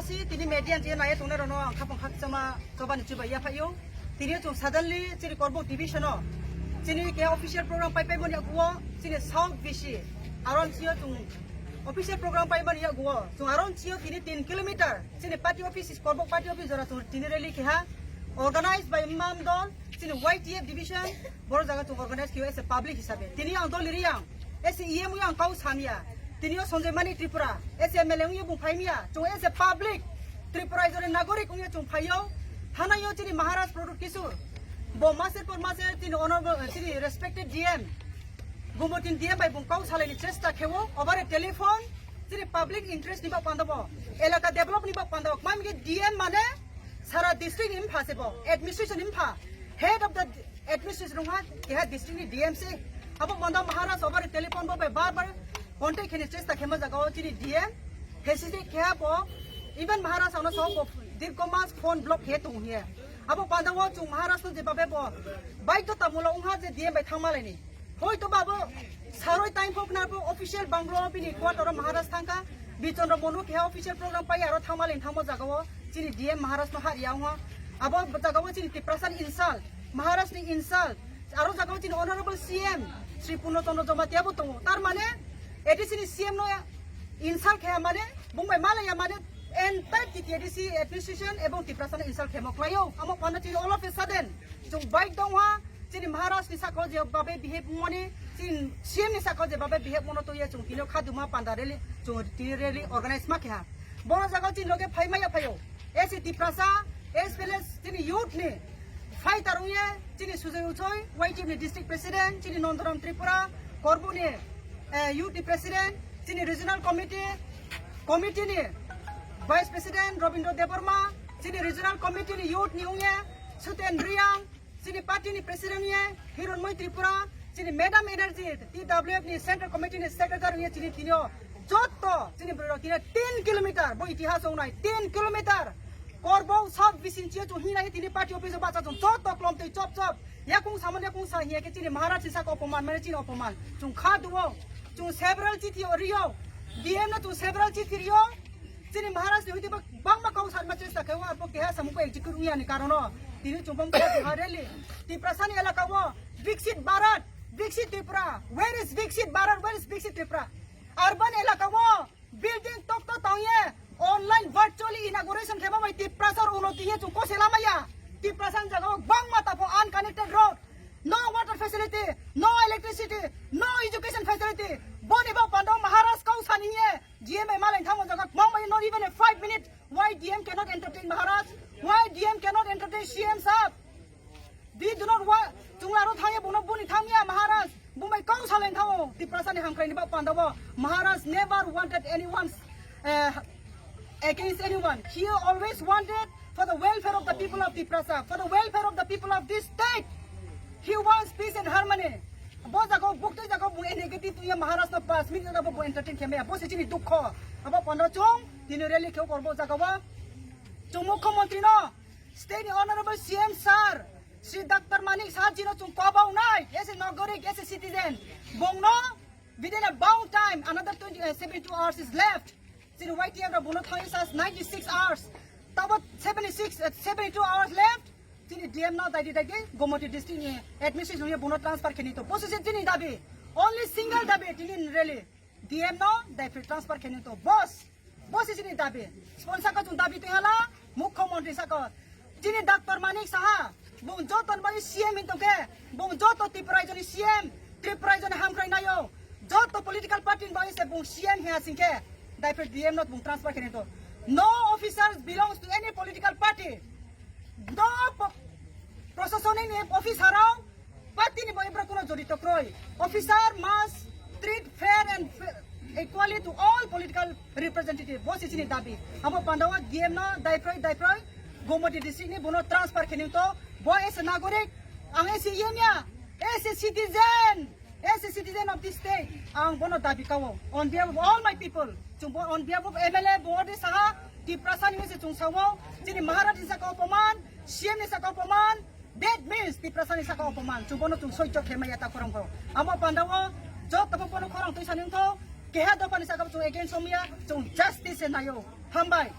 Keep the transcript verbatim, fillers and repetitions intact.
Tini media je nai tongnai rokno ang khapang khakchangma chobani chubai yaphaio. Tini chung suddenly chini Korbuk division o chini ke official program pai paimani yaguo chini South B C aron chio chung official program paimani yaguo chung aron chio tini tin kilometer chini party office, Korbuk party office jora chung tini rally keha organized by Mam Dol, chini Y T F division, boro jaga chung organize kio as a public hisabe. Tini ang Dol Riyang, as a E M yang kau samya. Tini o Sanjay Manik Tripura, as a M L A wngwi bung phaimya. Chung as a public, Tripura jora nagorik wngwi chung phaio. Thanaio chini Maharaj Pradyut Kishore. Bo maser por maser chini honorable, chini respected D M. Gumbo tin D M bai bung kau salaini chesta khewo. Obare telephone, chini public interest ni bak pandabo. Elaka develop ni bak pandabo. Kmami ke D M mane sara district ni mpha sebo. Administration ni mpha. Head of the administration wngha keha district ni D M se. Abo manda Maharaj obare telephone bo bai bar bar contact kheni chesta khema jaga o chini D M. Hesi je keha bo even Maharaj ano so bo dirko mas phone block khe tong hiye. Abo panda o chung Maharaj no je babe bo baidhota mulo wngha je D M bai thangma laini. Hoi to babo saroi time phok na bo official banglo bini quarter o Maharaj thangka. Bichondro Monu keha official program pai aro thangma laini thangmo jaga o chini D M Maharaj no har ya wngha. Abo jaga o chini Tiprasa ni insult. Maharaj ni insult, aro jaga o chini honorable C M Sri Purno Chandra Jamatia bo tongo. Tar mane A D C ni C M no insult khe mane bung bai malaya mane entire T T A D C administration ebong Tiprasa no insult khemo khlaio. Amo panda chini all of a sudden chung bike dong ha chini Maharaj ni sakho je babe behave moni chini C M ni sakho je babe behave mono toye chung tino khaduma panda rally chung tini rally organize ma khe ha. Bono jaga o chini loge phai maya phaio. A C Tiprasa, as well as chini youth ni fighter wngye, chini Sujay Uchoi, Y T F ni district president, chini Nondoram Tripura, Korbuk ni, eh, youth ni president, chini regional committee, committee ni vice president Robindra Debbarma, chini regional committee ni youth ni wngye, Suten Riyang, chini party ni president ye Hironmoi Tripura, chini Madam Energy, T W F ni Central Committee ni secretary ye chini tinio jotto chini borok tini tin kilometer bo itihas wngnai tin kilometer korbo sub bisin chio chung hinai tini party office o bacha chung jotto klom tei chop chop yakung samani yakung sa hiya ke chini Maharaj ni saka opoman mane chini opoman chung kha duo chung several chithi o rio D M no chung several chithi rio. Chini Maharaj ni hwiti bak-, bangma kok sarma chesta khe, o abo keha samung ko execute wngya ni karon o. Tini chwng bong khe Bihar rally. Tiprasa ni elaka o Viksit Bharat, Viksit Tripura. Where is Viksit Bharat? Where is Viksit Tripura? Urban elaka o building tokto tangye online virtually inauguration khe mamai Tiprasa ro uno tiye chwng kose lamaya. Tiprasa ni jaga o bangma tapo unconnected road. No water facility, no electricity, no education facility. Boni bo pando Maharaj kau saniye. G M A malai thango jaga kwbangma, not even a five minute. Why D M cannot entertain Maharaj? Why D M cannot entertain C M sahab? We do not want, chwng aro thangya bono buni thangya Maharaj. Bumbai kong salai thango Tiprasa ni hamkrai ni bak panda bo. Maharaj never wanted anyone's, uh, against anyone. He always wanted for the welfare of the people of Tiprasa, for the welfare of the people of this state. He wants peace and harmony. Bo jaga o buktui jaga o bung negative tuya Maharaj no pas minute jaga bo entertain khe maya. Bo se chini dukho. Abo panda chwng tini rally khe korbo jaga o. Chwng mukhyamantri no, state ni honorable C M sir, Sri Doctor Manik Saha ji no chwng kobau nai, as a nagorik, as a citizen. Bung no within a bound time, another twenty, uh, seventy-two hours is left. Chini Y T F rok bono thangwi sa ninety-six hours. Tabo seventy-six, uh, seventy-two hours left. Chini D M no daidi daidi Gomoti district ni administration ni bono transfer kheni to. Bosi se chini dabi. Only single dabi tini rally. D M no daipri transfer kheni to. Boss. Bosi chini dabi. Sponsor ko chung dabi tengala. Mukhyamantri saka. Chini Doctor Manik Saha, bung joto ni bagwi C M hin tongkhe, bung joto Tripura rajyoni C M, Tripura rajyoni hamkrai naio, joto political party ni bagwi se bung C M hiya singkhe, daipre D M no bung transfer khe to. No officers belongs to any political party. No po-, proshasoni ni officer rok Party ni bagwi borok kuno jorito kroi. Officer must treat fair and fa-, equally to all political representative. Bo se chini dabi. Abo pandao D M no daiproi daiproi Gomoti district ni bono transfer khenwi to. Bo as a nagorik, ang as a yemia, as a citizen, as a citizen of this state, ang bono dabi kao. On behalf of all my people, chung bo on behalf of M L A Bongordi Saha, Tiprasa ni se chung sao, chini Maharaj ni saka opoman, C M ni saka opoman, That means Tiprasa ni saka opoman, chwng bono chwng soicho khe maya ta khorang kho. Amo pandao joto bo bono khorang twi sani wngtho, keha dopha ni saka chwng against omya, chwng justice se naio. Hambai.